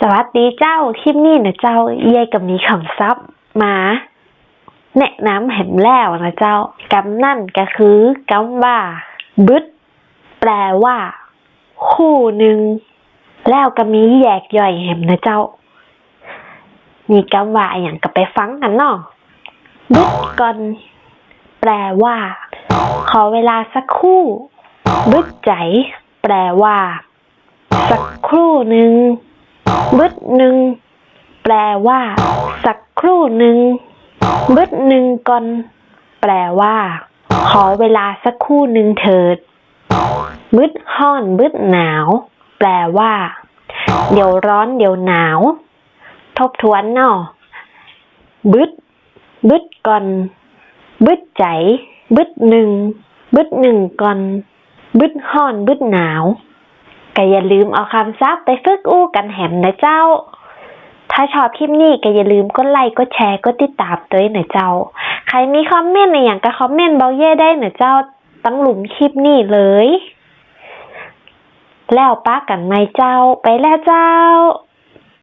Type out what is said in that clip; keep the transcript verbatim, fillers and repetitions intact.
สวัสดีเจ้า คลิปนี้นะเจ้า เย้ยก็มีกำศัพท์มาแนะนำแหมแล้วนะเจ้า กำนั้นก็คือกำว่า บึด แปลว่า ครู่นึ่ง แล้วก็มีแยกย่อยแหมนะเจ้า มีกำว่าอะหยังก็ไปฟังกั๋นเนาะ บึดก่อน แปลว่า ขอเวลาสักครู่ บึดใจ๋ แปลว่า สักครู่นึ่ง บึดนึ่ง แปลว่า สักครู่นึ่ง บึดนึ่งก่อน แปลว่า ขอเวลาสักครู่นึ่งเถิด บึดฮ้อน บึดหนาว แปลว่า เดี๋ยวร้อน เดี๋ยวหนาว ทบทวนเนาะ บึด บึดก่อน บึดใจ๋ บึดนึ่ง บึดนึ่งก่อน บึดฮ้อน บึดหนาว ก็อย่าลืมเอากำศัพท์ไปฝึกอู้กั๋นแหมนะเจ้า ถ้าชอบคลิปนี้ก็อย่าลืมกดไลก์ กดแชร์ กดติดต๋ามตวยนะเจ้า ใผมีคอมเมนต์อะหยังก็คอมเมนต์บอกเย้ยได้นะเจ้า ตังลุ่มคลิปนี้เลย แล้วปะกั๋นใหม่เจ้า ไปแล้วเจ้า